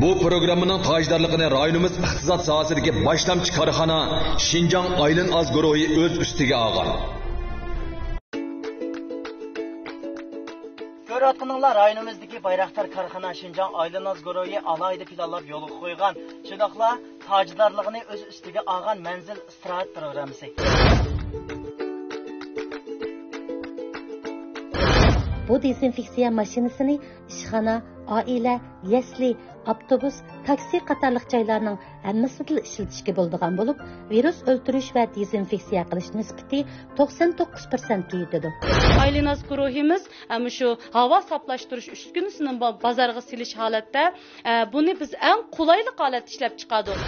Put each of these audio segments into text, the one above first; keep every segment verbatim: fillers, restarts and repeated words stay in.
بۇ پروگراممىنىڭ تاجدارلىقىنى رايونىمىز ئىقتىساد ساھەسىدىكى باشلامچى كارخانا شىنجاڭ ئايلىن ئاز گۇرۇھى ئۆز ئۈستىگە ئالغان. كۆرۈۋاتقىنىڭلار رايونىمىزدىكى بايراقدار كارخانا شىنجاڭ ئايلىناز گۇرۇھى ئالاھىدە پىلانلاپ يولغا قويغان، شۇنداقلا تاجدارلىقىنى ئۆز ئۈستىگە ئالغان مەنزىل ئىستىراھەت پروگراممىسى. بۇ دېزىنفېكسىيە ماشىنىسىنى ئىشخانا، ئائىلە، يەسلى، ئاپتوبۇس، تاكسى قاتارلىق جايلارنىڭ ھەممىسىدىلا ئىشلىتىشكە بولىدىغان بولۇپ، ۋىرۇس ئۆلتۈرۈش ۋە دېزىنفېكسىيە قىلىش نىسبىتى توقسان توققۇز پىرسەنتكە يېتىدۇ. ئايلىناز گۇرۇھىمىز، ئە، مۇشۇ ھاۋا ساپلاشتۇرۇش ئۈسكۈنىسىنى با-، بازارغا سېلىش ھالەتتە، ئە، بۇنى بىز ئەڭ قولايلىق ھالەتتە ئىشلەپ چىقاردۇق.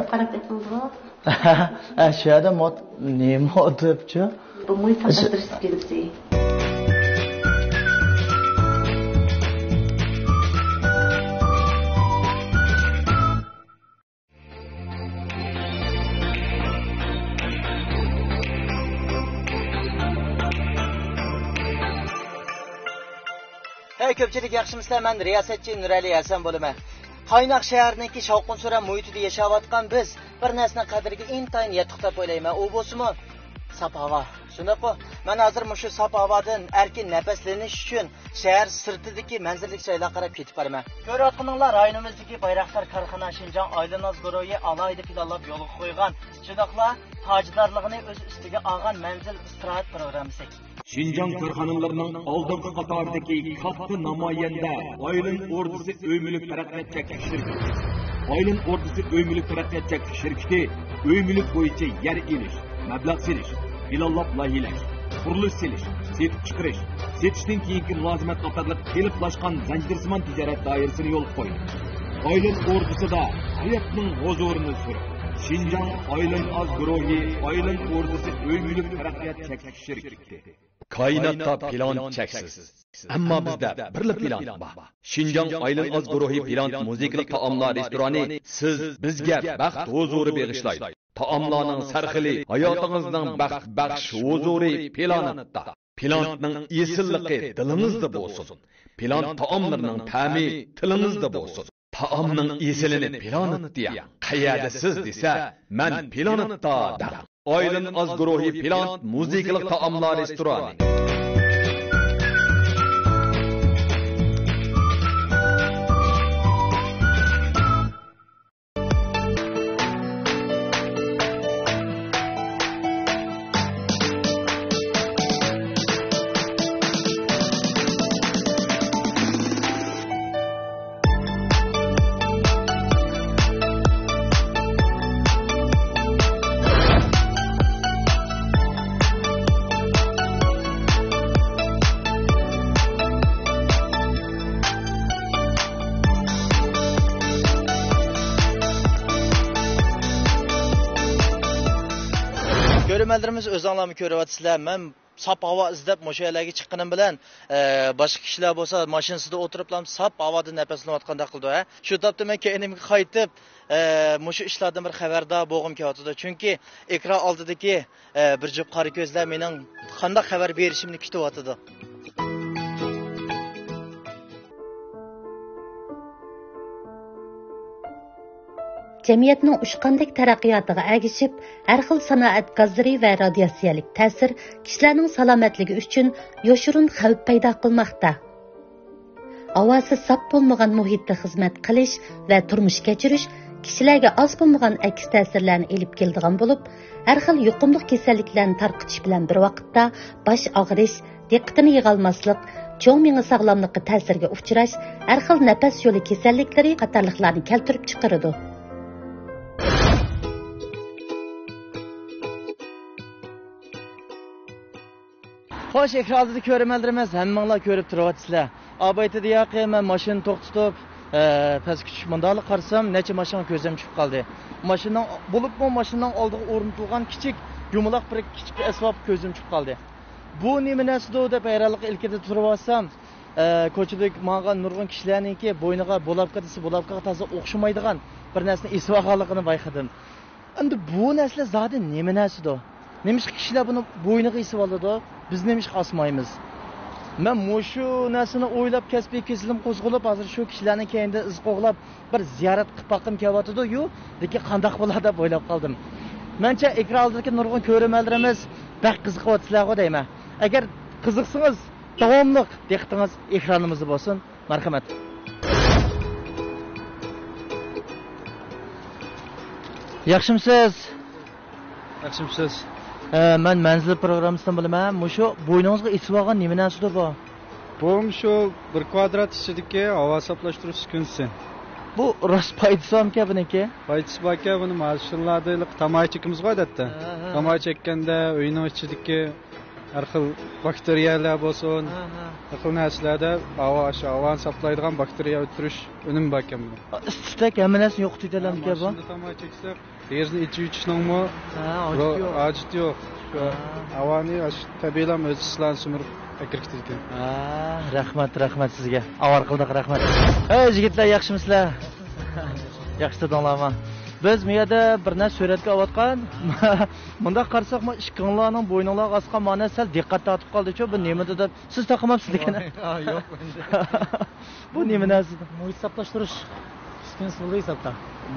قاراپ بېقىڭ بۇ. ھە، شۇ يەردە مود-، نېمە ئولتۇرۇپچۇ؟ بۇ مۇھىت ساقلاش تىرىشىپ كېلىپسى. ھەي، كۆپچىلىك ياخشىمۇسىلەر؟ مەن رىياسەتچى نۇرئەلى ھەسەن بولىمەن. قايناق شەھەرنىڭكى شاۋقۇن-سۈرەن مۇھىتىدا ياشاۋاتقان بىز بىر نەرسىنىڭ قەدرىگە ئىنتايىن يەتتۇق دەپ ئويلايمەن. ئۇ بولسىمۇ ساپ ھاۋا. شۇنداققۇ؟ مەن ھازىر مۇشۇ ساپ ھاۋادىن ئەركىن نەپەسلىنىش ئۈچۈن شەھەر سىرتىدىكى مەنزىرىلىك جايلارغا قاراپ كېتىپ بارىمەن. كۆرۈۋاتقىنىڭلار رايونىمىزدىكى بايراقدار كارخانا شىنجاڭ ئايلىناز گۇرۇھى ئالاھىدە پىلانلاپ يولغا قويغان، شۇنداقلا تاجدارلىقىنى ئۆز ئۈستىگە ئالغان مەنزىل ئىستىراھەت پروگراممىسى. شىنجاڭ كارخانىلىرىنىڭ ئالدىنقى قاتارىدىكى كاتتا نامايەندە ئايلىن ئوردىسى ئۆي مۈلۈك تەرەققىيات چەكلىك شىركىتى. ئايلىن ئوردىسى ئۆي مۈلۈك تەرەققىيات چەكلىك شىركىتى ئۆي مۈلۈك بويىچە يەر ئېلىش، مەبلەغ سېلىش، پىلانلاپ لايىھەلەش، قۇرۇلۇش سېلىش، سېتىپ چىقىرىش، سېتىشتىن كېيىنكى مۇلازىمەت قاتارلىق قېلىپلاشقان زەنجىرسىمان تىجارەت دائىرىسىنى يولغا قويدى. ئايلىن ئوردىسىدا ھاياتنىڭ ھۇزۇرىنى سۈرۈپ، شىنجاڭ ئايلىن ئاز گۇرۇھى ئايلىن ئوردىسى ئۆي مۈلۈك تەرەققىيات چەكلىك شىركىتى. كائىناتتا پىلان چەكسىز. ئەمما بىزدە بىرلا پىلان بار. شىنجاڭ ئايلىن ئاز گۇرۇھى پىلان مۇزىكىلىق تائاملار رېستورانى سىز بىزگە بەخت ھۇزۇرى بېغىشلايدۇ. تائاملارنىڭ سەرخىلى ھاياتىڭىزنىڭ بەخت بەخش ھۇزۇرى پىلانىتتا. پىلانىتنىڭ ئېسىللىقى دىلىڭىزدا بولسۇن. پىلانىت تائاملىرىنىڭ تەمى تىلىڭىزدا بولسۇن. تائامنىڭ ئېسىلىنى پىلانىت دېيەڭ. قەيەردە سىز دېسە، مەن پىلانىتتا دەڭ. ئايلىن ئاز گۇرۇھى پىلانىت مۇزىكىلىق تائاملار رېستورانى. كۆرۈرمەنلىرىمىز، ئۆزۈڭلارمۇ كۆرۈۋاتىسىلەر، مەن ساپ ھاۋا ئىزدەپ مۇشۇ يەرلەرگە چىققىنىم بىلەن، ئە، باشقا كىشىلەر بولسا ماشىنىسىدا ئولتۇرۇپلا ساپ ھاۋادا نەپەسلىنىۋاتقاندەك قىلىدۇ، ھە. شۇ تاپتا مەن كەينىمگە قايتىپ، ئە، مۇشۇ ئىشلاردىن بىر خەۋەردار بولغۇم كېلىۋاتىدۇ. چۈنكى ئېكران ئالدىدىكى، ئە، بىر جۈپ قارا كۆزلەر مېنىڭ قانداق خەۋەر بېرىشىمنى كۈتۈۋاتىدۇ. جەمئىيەتنىڭ ئۇچقاندەك تەرەققىياتىغا ئەگىشىپ، ھەر خىل سانائەت گازلىرى ۋە رادىياتسىيەلىك تەسىر كىشىلەرنىڭ سالامەتلىكى ئۈچۈن يوشۇرۇن خەۋپ پەيدا قىلماقتا. ھاۋاسى ساپ بولمىغان مۇھىتتا خىزمەت قىلىش ۋە تۇرمۇش كەچۈرۈش كىشىلەرگە ئاز بولمىغان ئەكس تەسىرلەرنى ئېلىپ كېلىدىغان بولۇپ، ھەر خىل يۇقۇملۇق كېسەللىكلەرنى تارقىتىش بىلەن بىر ۋاقىتتا باش ئاغرىش، دىققىتىنى يىغالماسلىق، چوڭ مېڭە ساغلاملىقى تەسىرگە ئۇچراش، ھەر خىل نەپەس يولى كېسەللىكلىرى قاتارلىقلارنى كەلتۈرۈپ چىقىرىدۇ. خوش، ئېكران ئالدىدا كۆرۈرمەنلىرىمىز، ھەممىڭلار كۆرۈپ تۇرۇۋاتىسىلەر. ئابايتىدا ياقى مەن ماشىنا توختىتىپ، ئە، پەسكە چۈشۈپ مۇنداقلا قارىسام، نەچچە ماشىنا كۆزۈم چۈشۈپ قالدى. ماشىنىنىڭ، بولۇپمۇ ماشىنىنىڭ ئالدىغا ئورنىتىلغان كىچىك يۇمىلاق بىر كىچىك ئەسۋاب كۆزۈم چۈشۈپ قالدى. بۇ نېمە نەرسىدۇ دەپ ھەيرانلىق ئىلكىدە تۇرۇۋاتسام، ئە، كوچىدا ماڭغان نۇرغۇن كىشىلەرنىڭكى بوينىغا بولافكا دېسە، بولافكىغا تازا ئوخشىمايدىغان بىر نەرسىنى ئېسىۋالغانلىقىنى بايقىدىم. ئەمدى بۇ نەرسىلەر زادى نېمە نەرسىدۇ؟ نېمىشقا كىشىلەر بۇنى بوينىغا ئېسىۋالىدۇ؟ بىز نېمىشقا ئاسمايمىز؟ مەن مۇشۇ نەرسىنى ئويلاپ، كەسپىي كېسىلىم قوزغىلىپ، ھازىر شۇ كىشىلەرنىڭ كەينىدىن ئىز قوغلاپ، بىر زىيارەت قىلىپ باققۇم كېلىۋاتىدۇ، يۇ، لېكىن قانداق بولار دەپ ئويلاپ قالدىم. مەنچە ئېكران ئالدىدىكى نۇرغۇن كۆرۈرمەنلىرىمىز بەك قىزىقىۋاتىسىلەرغۇ دەيمەن. ئەگەر قىزىقسىڭىز، داۋاملىق دىققىتىڭىز ئېكرانىمىزدا بولسۇن. مەرھەمەت. ياخشىمسىز؟ ياخشىمسىز؟ ھە، مەن مەنزىل پروگراممىسىدىن بولىمەن. مۇشۇ بوينىڭىزغا ئېسىۋالغان نېمە نەرسىدۇ بۇ؟ بۇ مۇشۇ بىر كۋادرات ئىچىدىكى ھاۋا ساپلاشتۇرۇش ئۈسكۈنىسى. بۇ راست پايدىسى بارمىكەن بۇنىڭكى؟ پايدىسى باركەن، بۇنى ماشىنىلاردا ھېلىقى تامايا چېكىمىزغۇ ئادەتتە. ھە، ھە، ھە. تامايا چەككەندە ئۆينىڭ ئىچىدىكى ھەر خىل باكتېرىيەلەر بولسۇن، ھە، ھە. ھەر خىل نەرسىلەردە ھاۋا، شۇ ھاۋانى ساپلايدىغان باكتېرىيە ئۆلتۈرۈش ئۈنۈمى باركەن بۇنىڭ. ئىسسىتەك ھەممە نەرسىنى يوقىتىۋېتەلەمدىكەن بۇ؟ ماشىنىدا تامايا چەكسەك، دېرىزىنى ئېچىۋېتىشنىڭمۇ ھە، ھاجىتى يو-، يوق. ھاجىتى يوق. شۇ ھە. ھاۋانى ئاشۇ تەبىئىيلا ئۆز ئىسلارنى سۈمۈرۈپ ئەكىرىپ كېتىدىكەن. ھە، رەھمەت، رەھمەت سىزگە. ئاۋارە قىلدۇق، رەھمەت. ھەي، يىگىتلەر، ياخشىمىسىلەر؟ ياخشى تۇردۇڭلارمۇ؟ بىز بۇ يەردە بىر نەرسە سۈرەتكە ئاۋاتقان. مۇنداق قارىساقمۇ، ئىككىڭلارنىڭ بوينۇڭلارغا ئاسقان مانا سەل دىققەت تارتىپ قالدىچۇ، بۇ نېمىدۇ دەپ. سىز تاقىماپسىز لېكىن. ھا، يوق. بۇ نېمە نەرسىدۇ؟ مۇھىت ساپلاشتۇرۇش ئۈسكۈنىسى بولىدۇ ھېسابتا.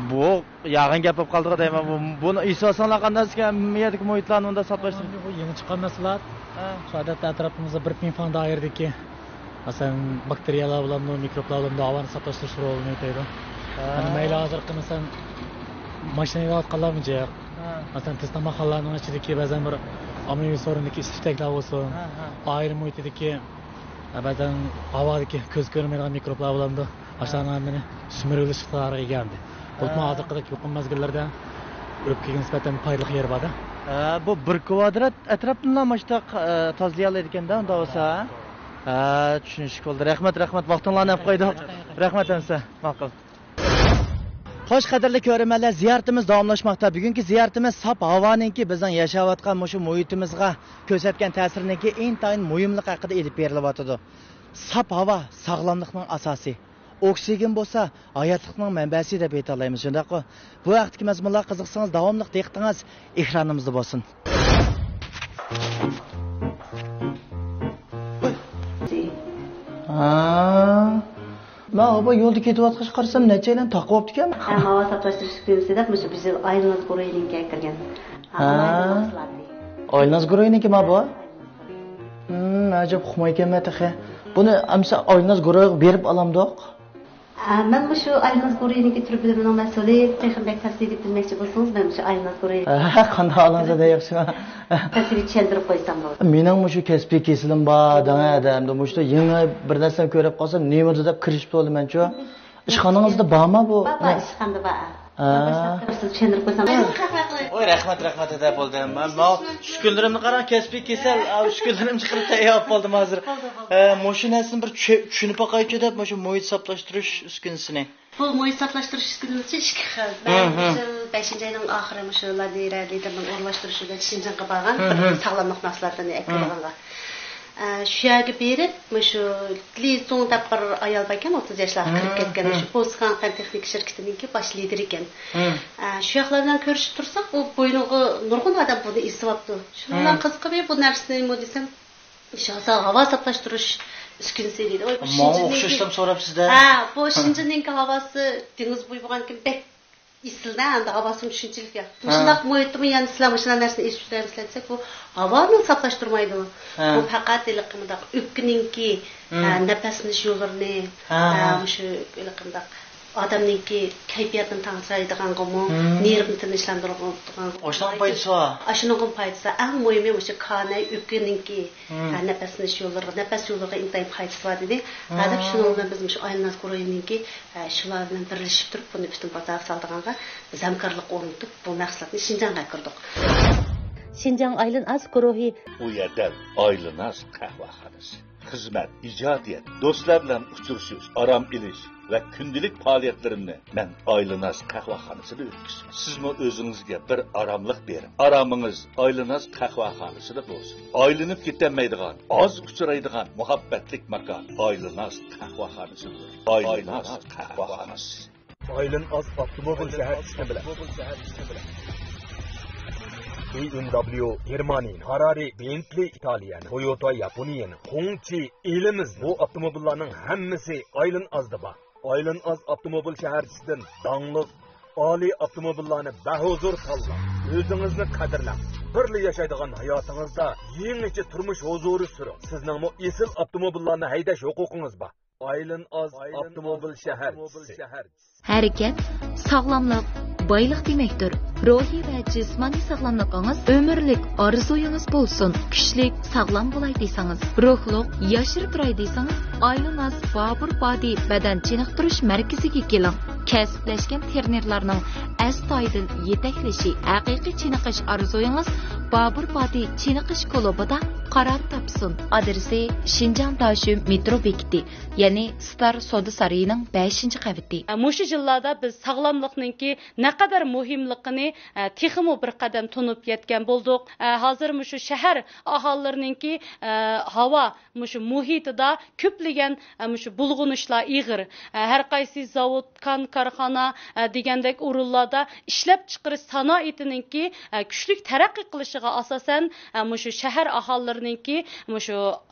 بۇ يالغان گەپ بولۇپ قالدىغۇ دەيمەن. بۇ، بۇنى ئېسىۋالساڭلار قانداق ئىكەن، ھەممە يەردىكى مۇھىتلارنى ئۇنداق ساپلاشتۇرۇش. بۇ يېڭى چىققان مەھسۇلات. ھە. شۇ ئادەتتە ئەتراپىمىزدا بىر پىڭفاڭ دائىرىدىكى، مەسىلەن، باكتېرىيەلەر بولامدۇ، مىكروبلار بولامدۇ، ھاۋانى ساپلاشتۇرۇش رولىنى ئۆتەيدۇ. ھە. مانا مەيلى ھازىرقى، مەسىلەن، ماشىنا ھەيدەۋاتقانلارمۇ جىق. ھە. مەسىلەن، تېز تاماقخانىلارنىڭ ئىچىدىكى بەزەن بىر ئاممىۋى سورۇندىكى ئىسسىق-تۈتەكلەر بولسۇن، ھە، ھە. ئائىلە مۇھىتىدىكى، ھە، بەزەن ھاۋادىكى كۆز كۆرمەيدىغان مىكروبلار بولامدۇ، ھە. ئاشۇلارنىڭ ھەممىنى سۈمۈرۈۋېلىش ئىقتىدارىغا ئىگە ئەمدى. بولۇپمۇ ھە. ھازىرقىدەك يۇقۇم مەزگىللىرىدە ئۆپكىگە نىسبەتەن پايدىلىق يېرى بار-دە. ھە، بۇ بىر كۋادرات ئەتراپنىلا مۇشۇنداق، ئە، تازىلىيالايدىكەن-دە، ئۇنداق بولسا. ھە، چۈشىنىشلىك بولدى. رەھمەت، رەھمەت. ۋاقتىڭلارنى ئاپ قويدۇق. رەھمەت ئەمىسە. ماقۇل. خوش، قەدىرلىك كۆرۈرمەنلەر، زىيارىتىمىز داۋاملاشماقتا. بۈگۈنكى زىيارىتىمىز ساپ ھاۋانىڭكى بىزنىڭ ياشاۋاتقان مۇشۇ مۇھىتىمىزغا كۆرسەتكەن تەسىرىنىڭكى ئىنتايىن مۇھىملىقى ھەققىدە ئېلىپ بېرىلىۋاتىدۇ. ساپ ھاۋا ساغلاملىقنىڭ ئاساسى. ئوكسىگېن بولسا ھاياتلىقنىڭ مەنبەسى دەپ ئېيتالايمىز، شۇنداققۇ؟ بۇ ھەقتىكى مەزمۇنلارغا قىزىقسىڭىز، داۋاملىق دىققىتىڭىز ئېكرانىمىزدا بولسۇن. ھا. مەن ئابا يولدا كېتىۋاتقاچ قارىسام، نەچچەيلەن تاقىۋاپتىكەن. ھە، ماۋۇ ساپلاشتۇرۇش ئۈسكۈنىسى دەپ مۇشۇ بىز يىل ئايلىناس گۇرۇھىنىڭكىگە كىرگەن. ھا. ئايلىناس گۇرۇھىنىڭكى ما بۇ؟ ھىم، ئەجەب ئۇقمايكەنمەن تېخى. بۇنى ئەمسە ئايلىناس گۇرۇھىغا بېرىپ ئالامدۇق؟ ھە، مەن مۇشۇ ئايلىناس گۇرۇھىنىڭكى تۈر بۆلۈمىنىڭ مەسئۇلى، تېخى بەك تەپسىلىي دەپ بىلمەكچى بولسىڭىز، مەن مۇشۇ ئايلىناس گۇرۇھى ھە، قانداق ئالىڭىز دەپ ياخشىما؟ تەپسىلىي چۈشەندۈرۈپ قويسام بولىدۇ. مېنىڭ مۇشۇ كەسپىي كېسىلىم بار دەڭە ئەمدى مۇشۇ يېڭى بىر نەرسىنى كۆرۈپ قالسام، نېمىدۇ دەپ كىرىشىپ بولىمەنچۇ. ئىشخانىڭىزدا بارمۇ بۇ؟ بار، بار، ئىشخانىدا بار. ھە. سىز چۈشەندۈرۈپ قويسام. ۋوي، رەھمەت، رەھمەت، ئەدە بولدى. مەن ماۋۇ ئۈسكۈنىلىرىمنى قاراڭ، كەسپىي كېسەل، ئا، ئۈسكۈنىلىرىمنى چىقىرىپ تەييار بولدۇم ھازىر. ئە، مۇشۇ نەرسىنى بىر چۈ-، چۈشىنىپ باقايچۇ دەپ، مۇشۇ مۇھىت ساپلاشتۇرۇش ئۈسكۈنىسىنى. بۇ مۇھىت ساپلاشتۇرۇش ئۈسكۈنىسى ئىككى خىل. مەن بۇ يىل بەشىنچى ئاينىڭ ئاخىرى مۇشۇ لادىرە لىدېرنىڭ ئورۇنلاشتۇرۇشى بىلەن شىنجاڭغا بارغان، بىر خىل ساغلاملىق مەھسۇلاتلىرىنى ئەكىرىپ ئالغانغا. ئە، شۇ يەرگە بېرىپ، مۇشۇ لى زۇڭ دەپ بىر ئايال باركەن، ئوتتۇز ياشلارغا كىرىپ كەتكەن، مۇشۇ پوسكاڭ قەنت تېخنىكا شىركىتىنىڭكى باش لىدىرى ئىكەن. ئە، شۇ ياقلار بىلەن كۆرۈشۈپ تۇرساق، ئۇ بوينىغا نۇرغۇن ئادەم بۇنى ئېسىۋاپتۇ. شۇنىڭ بىلەن قىزىقىپ، بۇ نەرسىنى نېمە دېسەم، شۇ ھاۋا ساپلاشتۇرۇش ئۈسكۈنىسى دېدى. ۋاي، بۇ ماڭا شىنجىنىڭكى ئوخشاشتىمۇ سوراپسىز-دە. ھە، بۇ شىنجىنىڭكى ھاۋاسى دېڭىز بويى بولغانكىن بەك ئېسىل-دە، ئەمدى ھاۋاسىمۇ شۇنچىلىك ياخشى. مۇشۇنداق مۇھىتتىمۇ يەنە سىلەر مۇشۇنداق نەرسىنى ئېسىپ يۈرەمسىلەر دېسەك، بۇ ھاۋانى ساپلاشتۇرمايدۇ. بۇ پەقەت ھېلىقى مۇنداق ئۆپكىنىڭكى، ئە، نەپەسلىنىش يوللىرىنى، ئە، مۇشۇ ھېلىقى مۇنداق ئادەمنىڭكى كەيپىياتىنى تەڭشەيدىغانغىمۇ، نېرۋىنى تىنچلاندۇرىدىغانغىمۇ. ئاشۇنىڭ پايدىسى بار. ئاشۇنىڭغىمۇ پايدىسى بار. ئەڭ مۇھىمى مۇشۇ كاناي ئۆپكىنىڭكى، ھە، نەپەسلىنىش يوللىرىغا، نەپەس يوللىرىغا ئىنتايىن پايدىسى بار دېدى. ھە دەپ شۇنىڭ بىلەن بىز مۇشۇ ئايلىناس گۇرۇھىنىڭكى، ھە، شۇلار بىلەن بىرلىشىپ تۇرۇپ بۇنى پۈتۈن بازارغا سالىدىغانغا بىز ھەمكارلىق ئورنىتىپ بۇ مەھسۇلاتنى شىنجاڭغا ئەكىردۇق. شىنجاڭ ئايلىناس گۇرۇھى. ئۇ يەردە ئايلىناس قەھۋەخانىسى. خىزمەت، ئىجادىيەت، دوستلار بىلەن ئۇچرىشىش، ئارام ئېلىش ۋە كۈندىلىك پائالىيەتلىرىمنى مەن ئايلىناس قەھۋەخانىسىدا ئۆتكۈزىمەن. سىزمۇ ئۆزىڭىزگە بىر ئاراملىق بېرىڭ. ئارامىڭىز ئايلىناس قەھۋەخانىسىدا بولسۇن. ئايلىنىپ كېتەلمەيدىغان، ئاز ئۇچرايدىغان مۇھەببەتلىك ماكان ئايلىناس قەھۋەخانىسىدۇر. ئايلىناس قەھۋەخانىسى. ئايلىناس ئاپتوموبىل شەھەر ئىسمى بىلەن. بى ئېم دابليۇ گېرمانىيىنىڭ، فېررارى، بېنتلى ئىتالىيەنىڭ، تويوتا ياپونىيەنىڭ، خۇڭچى ئېلىمىزنىڭ، بۇ ئاپتوموبىللارنىڭ ھەممىسى ئايلېن ئازدا بار. ئايلېن ئاز ئاپتوموبىل شەھەرچىسىدىن داڭلىق ئالىي ئاپتوموبىللارنى بەھۇزۇر تاللاڭ. ئۆزىڭىزنى قەدىرلەڭ. بىرلا ياشايدىغان ھاياتىڭىزدا يېڭىچە تۇرمۇش ھۇزۇرى سۈرۈڭ. سىزنىڭمۇ ئېسىل ئاپتوموبىللارنى ھەيدەش ھوقۇقىڭىز بار. ئايلېن ئاز ئاپتوموبىل شەھەرچىسى. ھەرىكەت، ساغلاملىق، بايلىق دېمەكتۇر. روھىي ۋە جىسمانىي ساغلاملىقىڭىز ئۆمۈرلۈك ئارزۇيىڭىز بولسۇن. كۈچلۈك، ساغلام بولاي دېسىڭىز، روھلۇق، ياشىرى تۇراي دېسىڭىز، ئايلىناس بابۇر بادى بەدەن چېنىقتۇرۇش مەركىزىگە كېلىڭ. كەسىپلەشكەن تىرېنېرلارنىڭ ئەستايىدىل يېتەكلىشى، ھەقىقىي چېنىقىش ئارزۇيىڭىز بابۇر بادى چېنىقىش كۇلۇبىدا قارار تاپسۇن. ئادرېسى: شىنجاڭ داشۆ مېترو بېكىتى، يەنى ستار سودا سارىيىنىڭ بەشىنچى قەۋىتى. مۇشۇ يىللاردا بىز ساغلاملىقنىڭكى نەقەدەر مۇھىملىقىنى، ئە، تېخىمۇ بىر قەدەم تونۇپ يەتكەن بولدۇق. ئە، ھازىر مۇشۇ شەھەر ئاھالىلىرىنىڭكى، ئە، ھاۋا، مۇشۇ مۇھىتىدا كۆپلىگەن، ئە، مۇشۇ بۇلغىنىشلار ئېغىر. ئە، ھەر قايسى زاۋۇت، كان، كارخانا، ئە، دېگەندەك ئورۇنلاردا ئىشلەپچىقىرىش سانائىتىنىڭكى، ئە، كۈچلۈك تەرەققىي قىلىشىغا ئاساسەن، ئە، مۇشۇ شەھەر ئاھالىلىرىنىڭكى مۇشۇ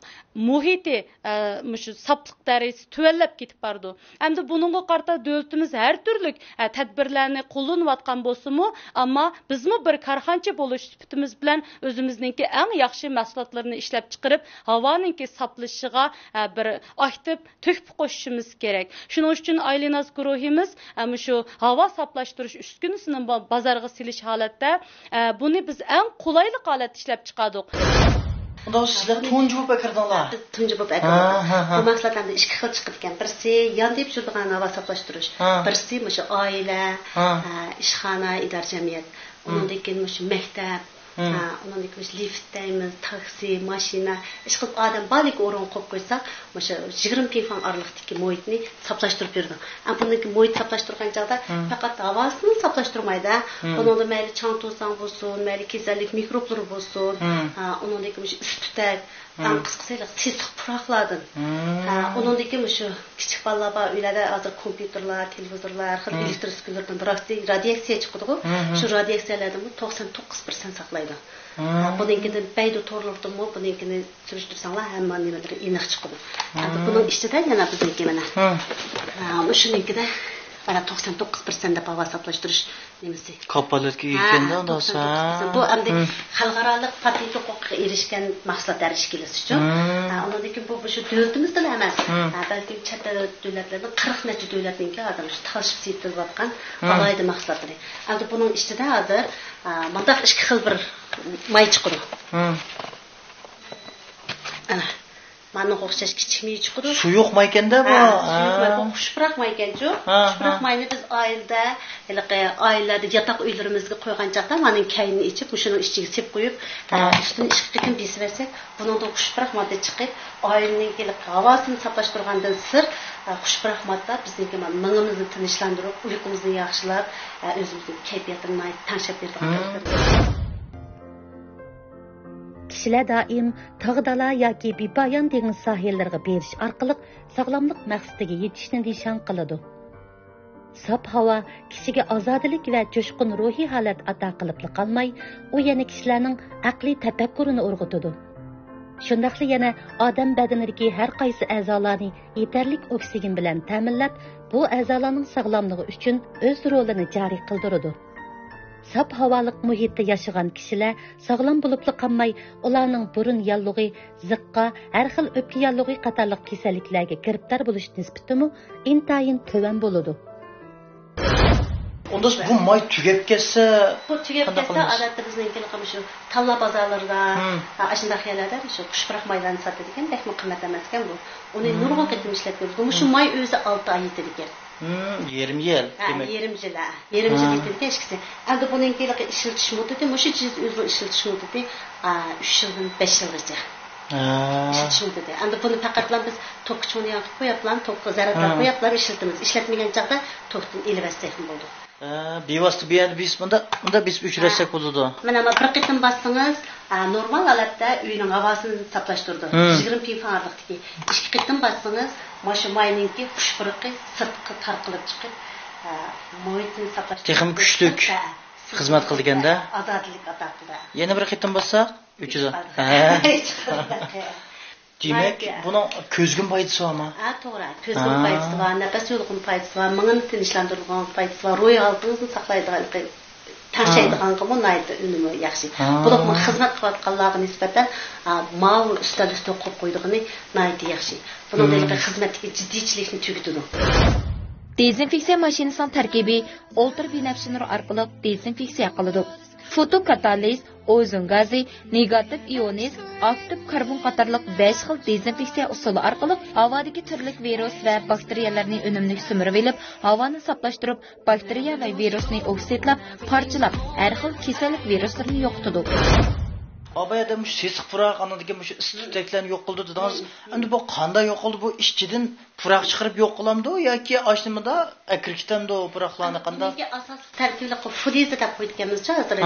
مۇھىتى، ئە، مۇشۇ ساپلىق دەرىجىسى تۆۋەنلەپ كېتىپ بارىدۇ. ئەمدى بۇنىڭغا قارىتا دۆلىتىمىز ھەر تۈرلۈك، ئە، تەدبىرلەرنى قوللىنىۋاتقان بولسىمۇ، ئەمما بىزمۇ بىر كارخانىچى بولۇش سۈپىتىمىز بىلەن ئۆزىمىزنىڭكى ئەڭ ياخشى مەھسۇلاتلىرىنى ئىشلەپچىقىرىپ، ھاۋانىڭكى ساپلىشىشىغا، ئە، بىر ئاكتىپ تۆھپە قوشۇشىمىز كېرەك. شۇنىڭ ئۈچۈن ئايلىناس گۇرۇھىمىز، ئە، مۇشۇ ھاۋا ساپلاشتۇرۇش ئۈسكۈنىسىنى با-، بازارغا سېلىش ھالەتتە، ئە، بۇنى بىز ئەڭ قولايلىق ھالەتتە ئىشلەپچىقاردۇق. ئۇنداق سىلەر تۇنجى بولۇپ ئەكىردىڭلار؟ بىز تۇنجى بولۇپ ھە، ئەكىردۇق. ھە، ھە. بۇ مەھسۇلات ئەمدى ئىككى خىل چىقىدىكەن. بىرسى ياندىيىپ يۈرىدىغان ھاۋا ساپلاشتۇرۇش، ھە. بىرسى مۇشۇ ئائىلە، ھە. ئە، ئىشخانا، ئىدارە جەمئىيەت. ھە. ئۇنىڭدىن كېيىن مۇشۇ مەكتەپ، ھە. ھە، ئۇنىڭدىن كېيىن مۇشۇ لىفت دەيمىز، تاكسى، ماشىنا، ئىشقىلىپ ئادەم بارلىكى ئورۇنغا قويۇپ قويساق، مۇشۇ يىگىرمە پىڭفاڭ ئارىلىقتىكى مۇھىتنى ساپلاشتۇرۇپ بېرىدۇ. ئەمما بۇنىڭكى مۇھىت ساپلاشتۇرغان چاغدا ھە. پەقەت ھاۋاسىنى ساپلاشتۇرمايدۇ. ھە. ھە. بۇنىڭدا مەيلى چاڭ توزان بولسۇن، مەيلى كېسەللىك مىكروبلىرى بولسۇن، ھە. ھە، ئۇنىڭدىن كېيىن مۇشۇ ئۈس تۈتەك، ھە. ئەڭ قىسقىسى سېسىق پۇراقلاردىن. ھە. ھە، ئۇنىڭدىن كېيىن مۇشۇ كىچىك بالىلار بار ئۆيلەردە ھازىر كومپيۇتېرلار، تېلېۋىزورلار، ھەر خىل ھە. ئېلېكتر ئۈسكۈنىلەردىن رادىي-، رادىياتسىيە چىقىدىغۇ. ھە، ھە. شۇ رادىياتسىيەلەردىنمۇ توقسان توققۇز پىرسەنت ساقلايدۇ. ھە. ھە، بۇنىڭكىدىن بەيدۇ تورلىرىدىنمۇ بۇنىڭكىنى سۈرۈشتۈرسەڭلار ھەممە نېمىلىرى ئېنىق چىقىدۇ. ھە. ئەمدى بۇنىڭ ئىچىدە يەنە بىزنىڭكى مانا، ھە. ھە، مۇشۇنىڭكىدە مانا توقسان توققۇز پىرسەنت دەپ ھاۋا ساپلاشتۇرۇش نېمىسى. كاپالەتكە ھە، ئىگە ئىكەن-دە، توقسان توققۇز پىرسەنت. ھە. بۇ ئەمدى ھە. خەلقئارالىق پاتېنت ھوقۇقىغا ئېرىشكەن مەھسۇلات ھەر ئىككىلىسىچۇ. ھە. ھە، ئۇنىڭدىن كېيىن بۇ، بۇ شۇ دۆلىتىمىزدىلا ئەمەس. ھە. ھە، بەلكىم چەت دۆلەتلەرنىڭ قىرىق نەچچە دۆلەتنىڭكى ھازىر مۇشۇ تالىشىپ سېتىلىۋاتقان ھە. ئالاھىدە مەھسۇلاتلىرى. ئەمدى بۇنىڭ ئىچىدە ھازىر، ھە، مۇنداق ئىككى خىل بىر ماي چىقىدۇ. ھە. ئەنە، مانىڭغا ئوخشاش كىچىك مېيى چىقىدۇ. سۇيۇق مايكەن-دە بۇ. ھە، سۇيۇق ماي، ھە. بۇ خۇش پۇراق مايكەنچۇ. ھە، خۇش پۇراق ھە. ماينى بىز ئائىلىدە، ھېلىقى ئائىلىلەردە ياتاق ئۆيلىرىمىزگە قويغان چاغدا مانىڭ كەينىنى ئېچىپ، مۇشۇنىڭ ئىچىگە سېلىپ قويۇپ، ھە. ئە، ئۈستىنى ئىككى قېتىم بېسىۋەتسەك، بۇنىڭدىن خۇش پۇراق ماددا چىقىپ، ئائىلىنىڭكى ھېلىقى ھاۋاسىنى ساپلاشتۇرغاندىن سىرت، ئە، خۇش پۇراق ماددا بىزنىڭكى مېڭىمىزنى تىنچلاندۇرۇپ، ئۇيقۇمىزنى ياخشىلاپ، ئە، ئۆزىمىزنىڭ كەيپىياتىنى ناھايىتى تەڭشەپ بېرىدىغان ھە. كىشىلەر دائىم تاغ-دالا ياكى بىپايان دېڭىز ساھىللىرىغا بېرىش ئارقىلىق ساغلاملىق مەقسىتىگە يېتىشنى نىشان قىلىدۇ. ساپ ھاۋا كىشىگە ئازادىلىك ۋە جۇشقۇن روھىي ھالەت ئاتا قىلىپلا قالماي، ئۇ يەنە كىشىلەرنىڭ ئەقلىي تەپەككۇرىنى ئۇرغۇتىدۇ. شۇنداقلا يەنە ئادەم بەدىنىدىكى ھەر قايسى ئەزالارنى يېتەرلىك ئوكسىگېن بىلەن تەمىنلەپ، بۇ ئەزالارنىڭ ساغلاملىقى ئۈچۈن ئۆز رولىنى جارى قىلدۇرىدۇ. ساپ ھاۋالىق مۇھىتتا ياشىغان كىشىلەر ساغلام بولۇپلا قالماي، ئۇلارنىڭ بۇرۇن ياللۇغى، زىققا، ھەر خىل ئۆپكە ياللۇغى قاتارلىق كېسەللىكلەرگە گىرىپتار بولۇش نىسبىتىمۇ ئىنتايىن تۆۋەن بولىدۇ. ئۇنداق بۇ ماي تۈگەپ كەتسە بۇ تۈگەپ قانداق كەتسە، قىلىمىز؟ ئادەتتە بىزنىڭكى مۇشۇ تاللا بازارلىرىدا، ھىم. ھە، ئاشۇنداق يەرلەردە مۇشۇ خۇش پۇراق مايلارنى ساتىدىكەن، بەكمۇ قىممەت ئەمەسكەن بۇ. ئۇنى ھىم. نۇرغۇن قېتىم ئىشلەتكىلى بولىدۇ. مۇشۇ ھىم. ماي ئۆزى ئالتە ئاي يېتىدىكەن. ھىم، يېرىم يىل، ھە، دېمەك. يېرىم يىل، ھە. يېرىم يىل ھە. يېتىدىكەن ئىككىسى. ئەمدى بۇنىڭكى ئىشلىتىش مۇددىتى، مۇشۇ جىنس ئۆزىنىڭ ئىشلىتىش مۇددىتى، ئا، ئۈچ يىلدىن بەش يىلغىچە. ھە. ئىشلىتىش مۇددىتى. ئەمدى بۇنى پەقەتلا بىز توكقا چوڭ ياڭتىپ قويۇپلا، توكقا زەرەتلەپ ھە. قويۇپلا ئىشلىتىمىز. ئىشلەتمىگەن چاغدا توكتىن ئېلىۋەتسەكمۇ بولىدۇ. ھە، بىۋاسىتە بۇ يەردە بېسىپ، مۇنداق، مۇنداق بېسىپ ئۆچۈرەتسەك ھە. بولىدۇ. مانا، مانا بىر قېتىم باسسىڭىز، ئا، نورمال ھالەتتە ئۆينىڭ ھاۋاسىنى ساپلاشتۇرىدۇ. ھىم. يىگىرمە پىڭفاڭ ئارىلىقتىكى. ئىككى قېتىم باسسىڭىز، مانا شۇ ماينىڭكى خۇش پۇرىقى سىرتقا تارقىلىپ چىقىپ، ئا، مۇھىتنى ساپلاشتۇرىدۇ. تېخىمۇ كۈچلۈك. ھە. خىزمەت قىلىدىكەندە؟ ئازادىلىك ئاتاقىدا. يەنە بىر قېتىم باسساق، ئۈچ يۈز. ھە. دېمەك، بۇنىڭ كۆزگىمۇ پايدىسى بارمۇ؟ ھە، توغرا. كۆزگىمۇ پايدىسى بار، نەپەس يولىغىمۇ پايدىسى بار، مېڭىنى تىنچلاندۇرىدىغان پايدىسى بار، روھىي ھالىتىڭىزنى ساقلايدىغان، تەڭشەيدىغانغىمۇ ناھايىتى ئۈنۈمى ياخشى. بولۇپمۇ خىزمەت قىلىۋاتقانلارغا نىسبەتەن، ئا، ماۋۇ ئۈستەل ئۈستىگە قويۇپ قويىدىغىنى ناھايىتى ياخشى. بۇنىڭ ھېلىقى خىزمەتتىكى جىددىيچىلىكنى تۈگىتىدۇ. دېزىنفېكسىيە ماشىنىسىنىڭ تەركىبى ئۇلترا بىنەپشە نۇر ئارقىلىق دېزىنفېكسىيە قىلىدۇ. فوتوكاتالىز، ئوزون گازى، نېگاتىپ ئىئونىز، ئاكتىپ كاربون قاتارلىق بەش خىل دېزىنفېكسىيە ئۇسۇلى ئارقىلىق ھاۋادىكى تۈرلۈك ۋىرۇس ۋە باكتېرىيەلەرنى ئۈنۈملۈك سۈمۈرۈۋېلىپ، ھاۋانى ساپلاشتۇرۇپ، باكتېرىيە ۋە ۋىرۇسنى ئوكسىدلاپ، پارچىلاپ، ھەر خىل كېسەللىك ۋىرۇسلىرىنى يوقىتىدۇ. ئاۋايدا مۇشۇ سېسىق پۇراق، ئاندىن كېيىن مۇشۇ ئىسسىق تۈتەكلەرنى يوق قىلىدۇ دېدىڭىز. ئەمدى بۇ قانداق يوق قىلىدۇ؟ بۇ ئىچىدىن پۇراق چىقىرىپ يوق قىلامدۇ ياكى ئاشۇنىمۇدا ئەكىرىپ كېتەمدۇ پۇراقلارنى قانداق؟ بۇنىڭكى ئاساسلىق تەركىبى فۇدىزا دەپ قويۇپكەنمىزچۇ، ھازىر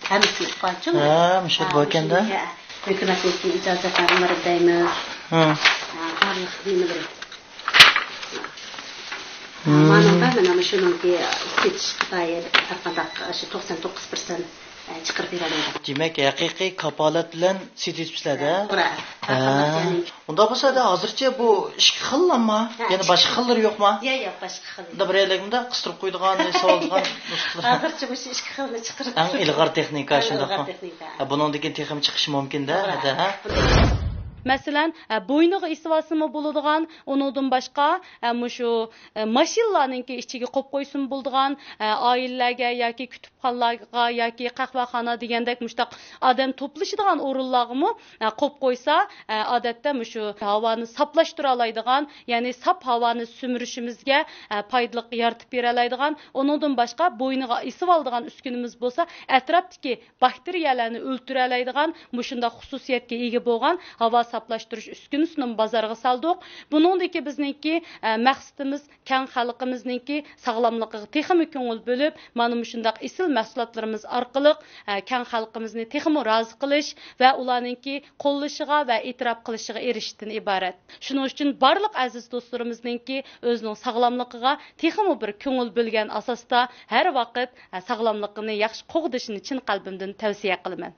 ھەممىسى يوققانچۇ. ھە، مۇشۇ باركەن-دە. ھە، ھۆكۈمەتنىڭكى ئىجازەتنامىلىرى دەيمىز. ھە، بارلىق نېمىلىرى. مانىڭدا مانا مۇشۇنىڭكى سېتىش خىتايى ھەرقانداق شۇ توقسان توققۇز پىرسەنت چىقىرىپ بېرەلەيدۇ. دېمەك، ھەقىقىي كاپالەت بىلەن سېتىۋېتىپسىلەر-دە؟ توغرا. ھە. ئۇنداق بولسا، ھازىرچە بۇ ئىككى خىللامما؟ ھە، يەنە باشقا خىللىرى يوقما؟ ياق، ياق، باشقا خىل. بۇندا بىرەيلەنگىدە قىستۇرۇپ قويىدىغان، سالىدىغان نۇسخىلار. ھازىرچە مۇشۇ ئىككى خىلنى چىقىرىپ. ئەڭ ئىلغار تېخنىكا، ھە، شۇنداقمۇ؟ ئىلغار تېخنىكا. ھە، بۇنىڭدىن كېيىن تېخىمۇ چىقىشى مۇمكىن-دە، توغرا. ھەدە، ھە؟ مەسىلەن، ھە، بوينىغا ئېسىۋالسىمۇ بولىدىغان، ئۇنىڭدىن باشقا، ھە، مۇشۇ، ھە، ماشىنىلارنىڭكى ئىچىگە قويۇپ قويسىمۇ بولىدىغان، ھە، ئائىلىلەرگە ياكى كۇتۇپخانىلارغا ياكى قەھۋەخانا دېگەندەك مۇشۇنداق ئادەم توپلىشىدىغان ئورۇنلارغىمۇ، ئە، قويۇپ قويسا، ئە، ئادەتتە مۇشۇ ھاۋانى ساپلاشتۇرالايدىغان، يەنى ساپ ھاۋانى سۈمۈرۈشىمىزگە، ئە، پايدىلىق يارىتىپ بېرەلايدىغان، ئۇنىڭدىن باشقا بوينىغا ئېسىۋالىدىغان ئۈسكۈنىمىز بولسا، ئەتراپتىكى باكتېرىيەلەرنى ئۆلتۈرەلەيدىغان مۇشۇنداق خۇسۇسىيەتكە ئىگە بولغان ھاۋا ساپلاشتۇرۇش ئۈسكۈنىسىنىمۇ بازارغا سالدۇق. بۇنىڭدىكى بىزنىڭكى، ئە، مەقسىتىمىز كەڭ خەلقىمىزنىڭكى ساغلاملىقىغا تېخىمۇ كۆڭۈل بۆلۈپ، مانا مۇشۇنداق ئېسىل مەھسۇلاتلىرىمىز ئارقىلىق، ئە، كەڭ خەلقىمىزنى تېخىمۇ رازى قىلىش ۋە ئۇلارنىڭكى قوللىشىغا ۋە ئېتىراپ قىلىشىغا ئېرىشىشتىن ئىبارەت. شۇنىڭ ئۈچۈن بارلىق ئەزىز دوستلىرىمىزنىڭكى ئۆزىنىڭ ساغلاملىقىغا تېخىمۇ بىر كۆڭۈل بۆلگەن ئاساستا ھەر ۋاقىت، ئە، ساغلاملىقىنى ياخشى قوغدىشىنى چىن قەلبىمدىن تەۋسىيە قىلىمەن.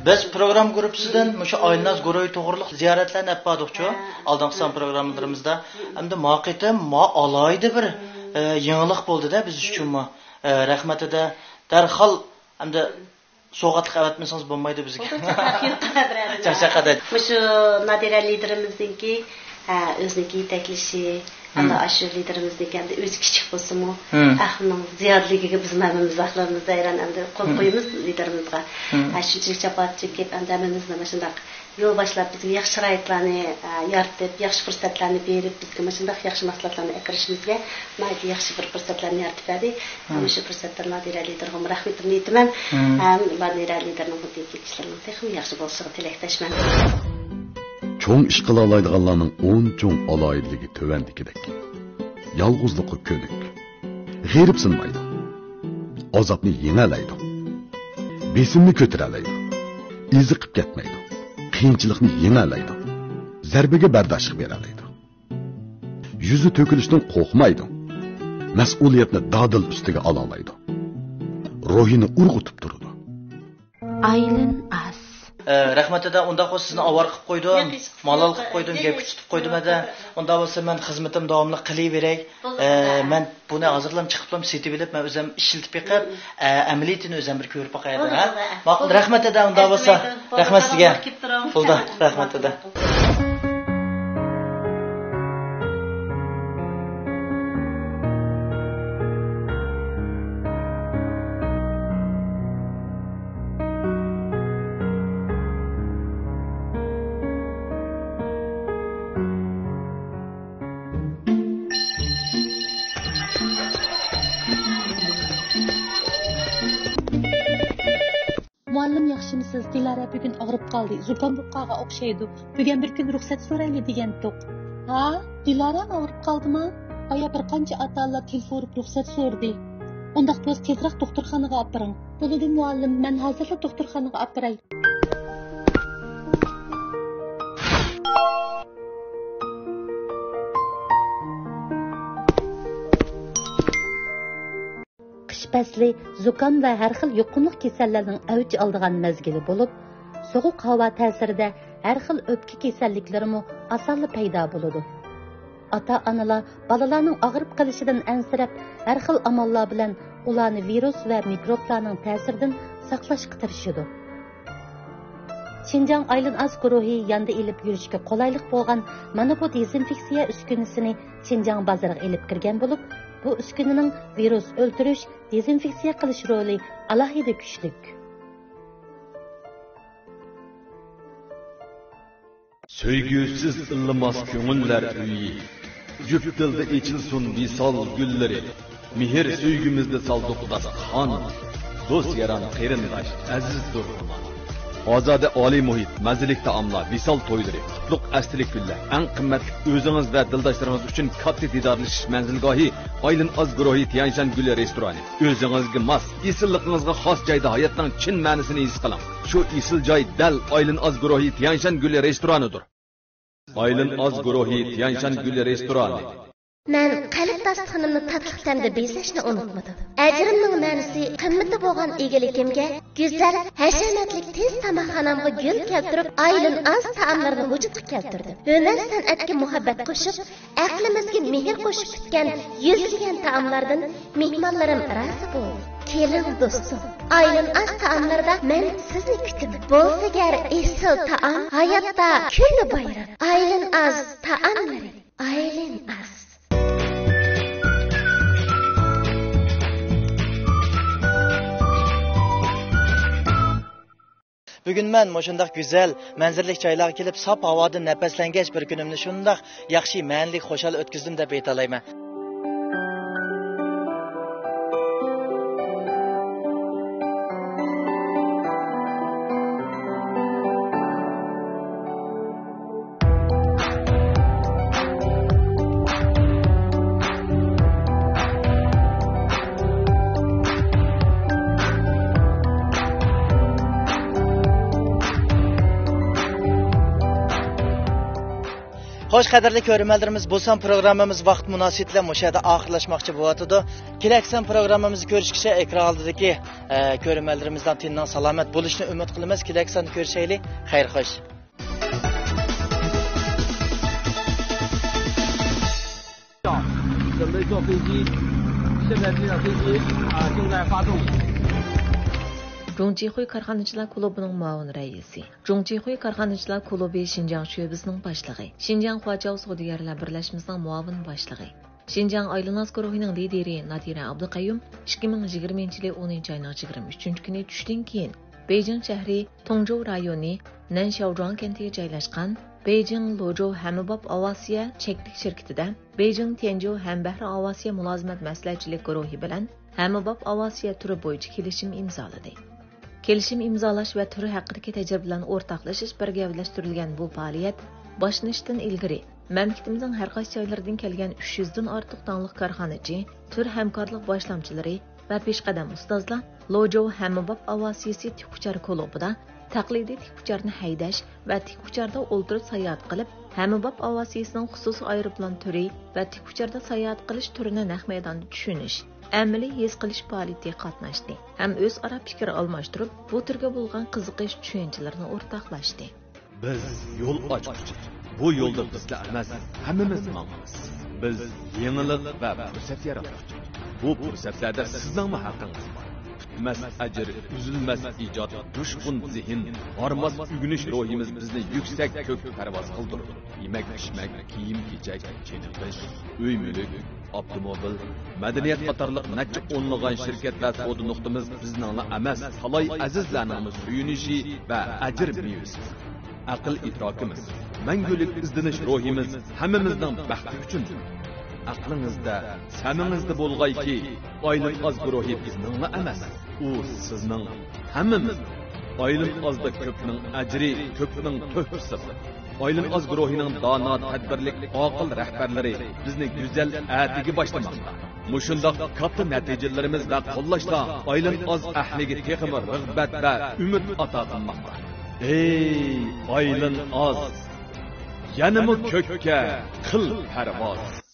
بىز پروگرامما گۇرۇپپىسىدىن مۇشۇ ئايلىناز گۇرۇھى توغرۇلۇق زىيارەتلەرنى ئەپ باردۇقچۇ، ھە. ئالدىنقى سان پروگراممىلىرىمىزدا. ئەمدى ما قېتىم ما ئالاھىدە بىر، ئە، يېڭىلىق بولدى-دە بىز ئۈچۈنمۇ. ئە، رەھمەت ھەدە. دەرھال ئەمدى سوۋغاتلىق ئەۋەتمىسىڭىز بولمايدۇ بىزگە. بولدى، چاقچاق يوق، قەدەر. چاقچاق قەدەر. مۇشۇ نادىرە لىدىرىمىزنىڭكى، ئە، ئۆزىنىڭكى يېتەكلىشى، ھەمدە ئاشۇ لىدىرىمىزنىڭكى ئەمدى ئۆزى كىچىك بولسىمۇ، ئەھلىنىڭ زىيادىلىكىگە بىز ھەممىمىز زاخلىرىمىزدا ھەيران، ئەمدى قول قويىمىز لىدىرىمىزغا. ئە، شۇنچىلىك جاپا چېكىپ، ئەمدى ھەممىمىزنى مۇشۇنداق يول باشلاپ، بىزگە ياخشى شارائىتلارنى، ئە، يارىتىپ، ياخشى پۇرسەتلەرنى بېرىپ، بىزگە مۇشۇنداق ياخشى مەھسۇلاتلارنى ئەكىرىشىمىزگە ناھايىتى ياخشى بىر پۇرسەتلەرنى يارىتىپ بەردى. مم. مۇشۇ پۇرسەتتە نادىرە لىدىرغىمۇ رەھمىتىمنى ئېيتىمەن. مم. ھەم نادىرە لىدىرنىڭ بۇ يېتەكلىك ئىشلىرىنىڭ تېخىمۇ ياخشى بولۇشىغا تىلەكداشمەن. چوڭ ئىش قىلالايدىغانلارنىڭ ئون چوڭ ئالاھىدىلىكى تۆۋەندىكىدەك. يالغۇزلۇققا كۆنۈك. غېرىبسىنمايدۇ. ئازابنى يېڭەلەيدۇ. بېسىمنى كۆتۈرەلەيدۇ. ئېزىقىپ كەتمەيدۇ. قىيىنچىلىقنى يېڭەلەيدۇ. زەربىگە بەرداشلىق بېرەلەيدۇ. يۈزى تۆكۈلۈشتىن قورقمايدۇ. مەسئۇلىيەتنى دادىل ئۈستىگە ئالالايدۇ. روھىنى ئۇرغۇتۇپ تۇرىدۇ. ئايلىن ئاس. ئە، رەھمەت ھەدە، ئۇنداق بولسا سىزنى ئاۋارە قىلىپ قويدۇم، مالال قىلىپ قويدۇم، گەپكە تۇتۇپ قويدۇم ھەدە. ئۇنداق بولسا مەن خىزمىتىمنى داۋاملىق قىلىۋېرەي. ئە، مەن بۇنى ھازىرلام چىقىپلام سېتىۋېلىپ، مەن ئۆزۈم ئىشلىتىپ بېقىپ، ئە، ئەمەلىيىتىنى ئۆزۈم بىر كۆرۈپ باقاي ھەدە. ماقۇل، رەھمەت ھەدە، ئۇنداق بولسا. رەھمەت سىزگە. بولدى، رەھمەت ھەدە. ياخشىمسىز؟ دىلارا بۈگۈن ئاغرىپ قالدى، زۇكام بولۇپ قالغان ئوخشايدۇ. بۈگۈن بىر كۈن رۇخسەت سورايلى دېگەنتۇق. ھا؟ دىلارا ئاغرىپ قالدىما؟ بايا بىر قانچە ئاتا-ئانىلار تېلېفون ئۇرۇپ رۇخسەت سورىدى. ئۇنداق بولسا تېزراق دوختۇرخانىغا ئاپىرىڭ. بولىدۇ مۇئەللىم، مەن ھازىرلا دوختۇرخانىغا ئاپىراي. قىش پەسلى زۇكام ۋە ھەر خىل يۇقۇملۇق كېسەللەرنىڭ ئەۋج ئالىدىغان مەزگىلى بولۇپ، سوغۇق ھاۋا تەسىرىدە ھەر خىل ئۆپكە كېسەللىكلىرىمۇ ئاسانلا پەيدا بولىدۇ. ئاتا-ئانىلار بالىلارنىڭ ئاغرىپ قېلىشىدىن ئەنسىرەپ، ھەر خىل ئاماللار بىلەن ئۇلارنى ۋىرۇس ۋە مىكروبلارنىڭ تەسىرىدىن ساقلاشقا تىرىشىدۇ. شىنجاڭ ئايلىن ئاز گۇرۇھى ياندا ئېلىپ يۈرۈشكە قولايلىق بولغان مانا بۇ دېزىنفېكسىيە ئۈسكۈنىسىنى شىنجاڭ بازىرىغا ئېلىپ كىرگەن بولۇپ، بۇ ئۈسكۈنىنىڭ ۋىرۇس ئۆلتۈرۈش، دېزىنفېكسىيە قىلىش رولى ئالاھىدە كۈچلۈك. سۆيگۈسىز ئىللىماس كۆڭۈللەر ئۆيى، جۈپ دىلدا ئېچىلسۇن ۋىسال گۈللىرى. مېھىر سۆيگۈمىزدە سالدۇق داستىخان، دوست-ياران، قېرىنداش، ئەزىز دوستلار. ئازادە ئالىي مۇھىت، مەززىلىك تائاملار، ۋىسال تويلىرى، قۇتلۇق ئەستىلىك كۈنلەر، ئەڭ قىممەتلىك ئۆزىڭىز ۋە دىلداشلىرىڭىز ئۈچۈن كاتتا دىدارلىشىش مەنزىلگاھى، ئايلىن ئاز گۇرۇھى تيەنشان گۈلى رېستورانى. ئۆزىڭىزگە ماس، ئېسىللىقىڭىزغا خاس جايدا ھاياتنىڭ چىن مەنىسىنى ھېس قىلىڭ. شۇ ئېسىل جاي دەل ئايلىن ئاز گۇرۇھى تيەنشان گۈلى رېستورانىدۇر. ئايلىن ئاز گۇرۇھى تيەنشان گۈلى رېستورانى. مەن قەلب داستىخىنىمنى تاتلىق تەمدە بېزەشنى ئۇنتۇمىدىم. ئەجرىمنىڭ مەنىسى، قىممىتى بولغان ئىگىلىكىمگە، گۈزەل، ھەشەمەتلىك تىنچ تاماقخانامغا گۈل كەلتۈرۈپ، ئايلىن ئاز تائاملىرىنى ۋۇجۇدقا كەلتۈردۈم. ھۈنەر-سەنئەتكە مۇھەببەت قوشۇپ، ئەقلىمىزگە مېھىر قوشۇپ پۈتكەن يۈزلىگەن تائاملاردىن مېھمانلىرىم رازى بولدى. كېلىڭ دوستۇم، ئايلىن ئاز تائاملىرىدا مەن سىزنى كۈتىمەن. بولسا گەر ئېسىل تائام، ھاياتتا كۈلدى بايرام. ئايلىن ئاز تائاملىرى، ئايلىن ئاز. بۈگۈن مەن مۇشۇنداق گۈزەل، مەنزىرىلىك جايلارغا كېلىپ، ساپ ھاۋادىن نەپەسلەنگەچ، بىر كۈنۈمنى شۇنداق ياخشى، مەنىلىك، خۇشال ئۆتكۈزدۈم دەپ ئېيتالايمەن. خوش، قەدىرلىك كۆرۈرمەنلىرىمىز، بۇ سان پروگراممىمىز ۋاقىت مۇناسىۋىتى بىلەن مۇشۇ يەردە ئاخىرلاشماقچى بولۇۋاتىدۇ. كېلەكسان پروگراممىمىزدا كۆرۈشكىچە ئېكران ئالدىدىكى، ئە، كۆرۈرمەنلىرىمىزنىڭ تېنىنىڭ سالامەت بولۇشىنى ئۈمىد قىلىمىز. كېلەكساندا كۆرۈشەيلى. خەير خوش. 准备坐飞机，现在这架飞机啊正在发动。 جۇڭجىخۇي كارخانىچىلار كۇلۇبىنىڭ مۇئاۋىن رەئىسى، جۇڭجىخۇي كارخانىچىلار كۇلۇبى شىنجاڭ شۆبىسىنىڭ باشلىقى، شىنجاڭ خۇاچاۋ سودىگەرلەر بىرلەشمىسىنىڭ مۇئاۋىن باشلىقى، شىنجاڭ ئايلىناز گۇرۇھىنىڭ لىدىرى نادىرە ئابدۇقەييۇم ئىككى مىڭ يىگىرمىنچى يىلى ئونىنچى ئاينىڭ يىگىرمە ئۈچىنچى كۈنى چۈشتىن كېيىن بېيجىڭ شەھىرى تۇڭجوۋ رايونى نەنشياۋجۇاڭ كەنتىگە جايلاشقان بېيجىڭ لوجوۋ ھەممىباب ئاۋىئاتسىيە چەكلىك شىركىتىدە بېيجىڭ تيەنجۇ ھەمبەھرە ئاۋىئاتسىيە مۇلازىمەت مەسلىھەتچىلىك گۇرۇھى بىلەن ھەممىباب ئاۋىئاتسىيە تۈرى بويىچە كېلىشىم ئىمزالىدى. كېلىشىم ئىمزالاش ۋە تۈر ھەققىدىكى تەجرىبىلەرنى ئورتاقلىشىش بىر گەۋدىلەشتۈرۈلگەن بۇ پائالىيەت باشلىنىشتىن ئىلگىرى، مەملىكىتىمىزنىڭ ھەر قايسى جايلىرىدىن كەلگەن ئۈچ يۈزدىن ئارتۇق داڭلىق كارخانىچى، تۈر ھەمكارلىق باشلامچىلىرى ۋە پېشقەدەم ئۇستازلار لوجوۋ ھەممىباب ئاۋىئاتسىيىسى تىكئۇچار كۇلۇبىدا تەقلىدىي تىكئۇچارنى ھەيدەش ۋە تىكئۇچاردا ئولتۇرۇپ ساياھەت قىلىپ، ھەممىباب ئاۋىئاتسىيىسىنىڭ خۇسۇسىي ئايروپىلان تۈرى ۋە تىكئۇچاردا ساياھەت قىلىش تۈرىنى نەق مەيداندا چۈشىنىش، ئەمەلىي ھېس قىلىش پائالىيىتىگە قاتناشتى ھەم ئۆزئارا پىكىر ئالماشتۇرۇپ، بۇ تۈرگە بولغان قىزىقىش چۈشەنچىلىرىنى ئورتاقلاشتى. بىز يول ئاچقۇچى. بۇ يولدا بىزلا ئەمەس، ھەممىمىز ماڭىمىز. بىز يېڭىلىق ۋە پۇرسەت ياراتقۇچى. بۇ پۇرسەتلەردە سىزنىڭمۇ ھەققىڭىز بار. پۈتمەس ئەجىر، ئۈزۈلمەس ئىجاد، جۇشقۇن زېھىن، ھارماس ئۆگىنىش روھىمىز بىزنى يۈكسەك كۆككە پەرۋاز قىلدۇرىدۇ. يېمەك-ئىچمەك، كىيىم-كېچەك، چېنىقىش، ئۆي-مۈلۈك، ئاپتوموبىل، مەدەنىيەت قاتارلىق نەچچە ئونلىغان شىركەت ۋە سودا نۇقتىمىز بىزنىڭلا ئەمەس، تالاي ئەزىزلەرنىڭمۇ سۆيۈنۈشى ۋە ئەجىر مېۋىسى. ئەقىل ئىدراكىمىز، مەڭگۈلۈك ئىزدىنىش روھىمىز ھەممىمىزنىڭ بەختى ئۈچۈن. ئەقلىڭىزدە، سەمىڭىزدە بولغايكى، ئايلىق ئاز گۇرۇھى بىزنىڭلا ئەمەس، ئۇ سىزنىڭ، ھەممىمىزنىڭ. ئايلىن ئازدا كۆپنىڭ ئەجرى، كۆپنىڭ تۆھپىسى بار. ئايلىن ئاز گۇرۇھىنىڭ دانا، تەدبىرلىك، ئاقىل رەھبەرلىرى بىزنى گۈزەل ئەتىگە باشلىماقتا. مۇشۇنداق كاتتا نەتىجىلىرىمىز ۋە قوللاشلار ئايلىن ئاز ئەھلىگە تېخىمۇ رىغبەت ۋە ئۈمىد ئاتا قىلماقتا. ئەي ئايلىن ئاز! يەنىمۇ كۆككە قىل پەرۋاز!